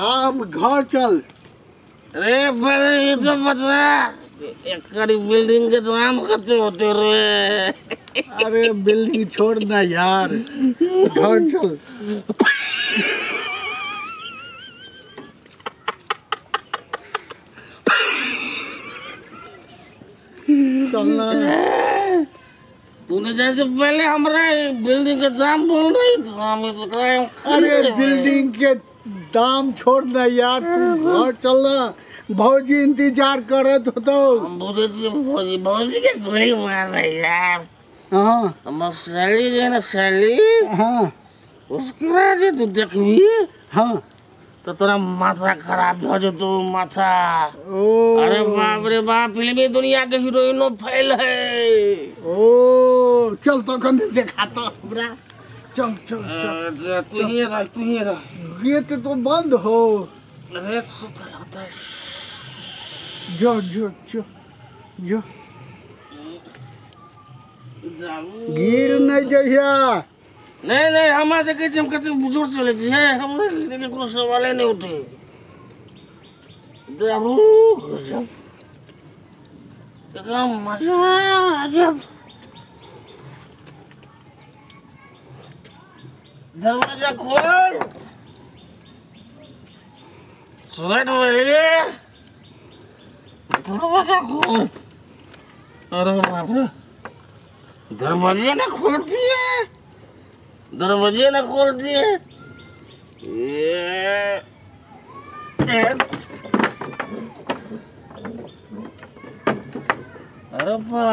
हम घर चल। अरे पहले ये तो बता एक बिल्डिंग के दाम कते होते रे? अरे बिल्डिंग छोड़ ना यार, घर चल। चलना तूने जैसे पहले हमरा बिल्डिंग के दाम बोल रही तो हम तो। अरे बिल्डिंग के दाम छोड़ ना यार, तू घर चलना, भौजी इंतजार करत होतो। हम बोले थे भौजी, भौजी के गोली मार रही यार। हाँ हमर सैली जे ना सैली, हाँ उसके बाद तू देखबी। हाँ तो तोरा माथा खराब हो जतो माथा। ओ अरे बाप रे बाप, फिल्मी दुनिया के हीरोइनो फैल है। ओ चल तो कन देखा तो हमरा। चल चल चल, तू ही रह, तू ही रह। गेट तो बंद हो। अरे सुतल होता है। जो जो जो जो गिर नहीं जइया। नहीं नहीं, हमरा देखे छी हम कते बुजुर्ग चले छी हे, हमरा देखे कोनो सवाले नहीं उठे। दारू गजब एकदम मजा अजब। दरवाजा खोल सुरट वाले, दरवाजा खोल। अरे बाप रे, दरवाजे ना खोलती है, दरवाजे ना खोलती है। ये अरे बा,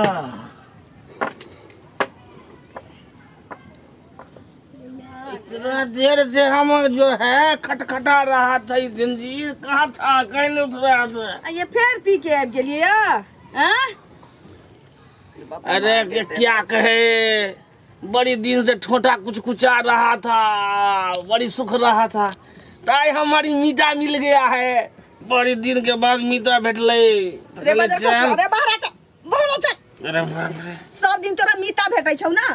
इतना देर से हम जो है खटखटा रहा था, ये जंजीर कहाँ था, कहीं नहीं उठ रहा था। ये फिर पी के आबि गेलियै? अरे क्या कहे, बड़ी दिन से ठोटा कुछ कुचा रहा था, बड़ी सुख रहा था, ताई हमारी मीता मिल गया है। बड़ी दिन के बाद मीता भेटलै। रे बाहर चल। अरे बाप रे, सब दिन तोरा मीता भेटै छौ ना?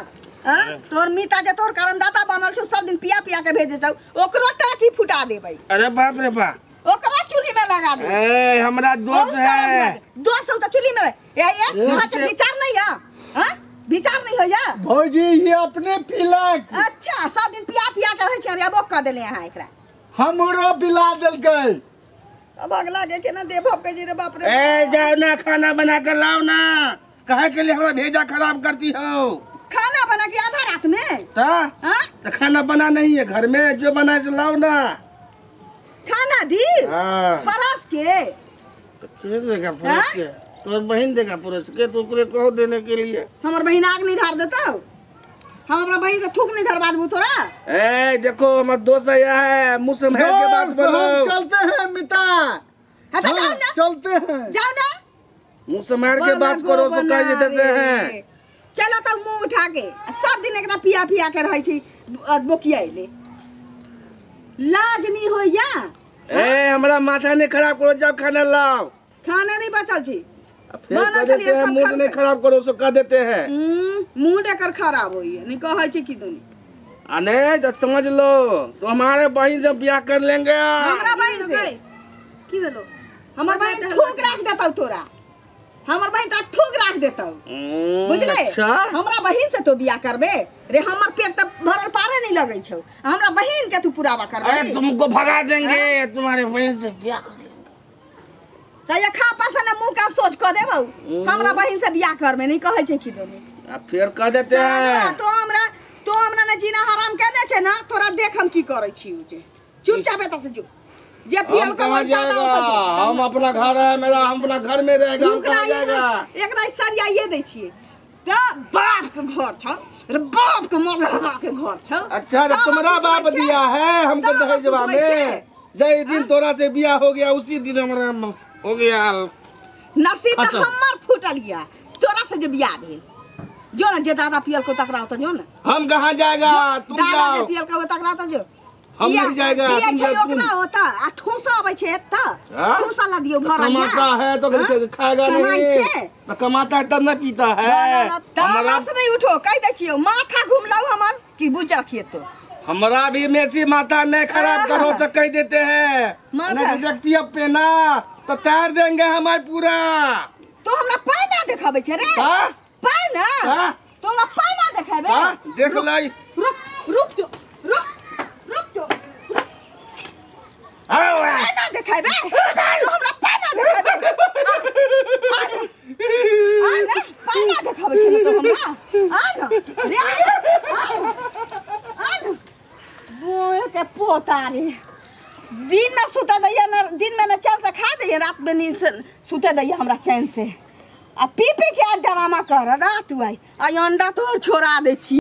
हां तोर मीता जे तोर करमदाता बनल छौ, सब दिन पिया पिया के भेजै छौ, ओकरो टाकी फुटा देबै। अरे बाप रे बाप, ओकरा चूल्ही में लगा दे। ए हमरा दोस्त है, दोस्त त चूल्ही में। ए ए के विचार नहीं है? हां विचार नहीं होया भौजी, ये अपने पिलक। अच्छा सब दिन पिया पिया के रहै छै, अरे अब क देले अहाँ एकरा। हमरो पिला देलकै। अब अगला के केना देबो के जी रे बाप रे। ए जाओ ना, खाना बना कर लाओ ना, काहे के लिए हमरा भेजा खराब करती हो? खाना बना के आधा रात में ता हां तो खाना बना नहीं है घर में, जो बना से लाओ ना खाना दी। हां परस के तो के देगा परस के? तोर बहन देगा परस के, तो ओकरे कहो देने के लिए। हमर बहन आग नहीं धार देतौ, हम अपना बहन से थूक नहीं धरवा देबू तोरा। ए देखो हमर दोस्त आया है, मुंह से महल के बात बोलो। हम चलते हैं मिता। हां तो जाओ ना, चलते हैं, जाओ ना, मुंह से मार के बात करो सो कह देते हैं। चलो तो मुंह उठा के सब दिन एकरा पिया पिया के रहै छी बोकियाइले, लाज नहीं होइया? ए हमरा माथा नहीं खराब करो, जाओ खाना लाओ। खाना नहीं बचल छी, मूड नहीं खराब करो सो कह देते हैं। मूड एकर खराब होइया, नहीं कहै छी की दुनी। अने तो समझ लो तो हमारे बहन से ब्याह कर लेंगे। हमरा बहन से की भेलो? हमर बहन थूक राख देतौ तोरा, हमर बहन त थूक राख देतौ, बुझले? अच्छा हमरा बहन से तो बियाह करबे रे, हमर पेट त भरल पारे नहीं लगै छौ, हमरा बहन के तू पुरावा करबे। अरे तुमको भगा देंगे, तुम्हारे बहन से ब्याह कर लेंगे। त ये खा पास न मुंह का सोच क देबौ, हमरा बहन से बियाह करबे नहीं कहै छै की दोनी। अब फिर कह देते हैं तो हमरा ने जीना हराम के दे छै ना, तोरा देख हम की करै छी। उ जे चुपचाप एत से जो जे पियल के मन जादा। हम अपना घर है मेरा, हम अपना घर में रहेगा, हम कहां जाएगा? एकरा सरियाइए दै छियै त बाप के घर छौ रे, बाप के मरलवा के घर छौ। अच्छा तो तुम्हारा बाप दिया है हमको दहेजवा में, जय दिन तोरा से बियाह हो गया उसी दिन हमरा हो गया नसीब त हमर फूटल गया तोरा से जे बियाह भेल। जो ना जे दादा पियल को तकरा होता जो ना। हम कहां जाएगा? तुम जाओ। दादा जे पियल को तकरा होता जो, हम नहीं जाएगा। तुम जाओ। ओकरा होता आ ठूसा आबै छै एत्ता, ठूसा ला दियो घर। कमाता है तो खाएगा नहीं, तो कमाता है तब ना पीता है। तामस नहीं उठो, कह दै छियो माथा घुमलाउ हमर कि बुझ रखिए तो। हमरा भी मेसी माथा नहीं खराब करो से कह देते हैं। माथा? नहीं तो देखती है पेना तो तार देंगे हमारे पूरा। तो हमरा पाइ ना देखाबै छै रे। हाँ? पाइ ना? हाँ? तो हमरा पाइ ना देखाबै? हाँ? देख लाई। रुक रुक जो, रुक रुक जो। हाँ। पाइ ना देखाबै? तो हमरा पाइ ना देखाबै? आ ना, पाइ ना देखाबै छै तो हमरा? आ ना रे, आ ना बोए के पोता रे। दिन न सुते दैया न, दिन में न चैन से खा दैया, रात में नींद से सुते दैया हमरा चैन से। आ पी पी के ड्रामा कर रात आई आई अंडा तोहर छोड़ा दै छी।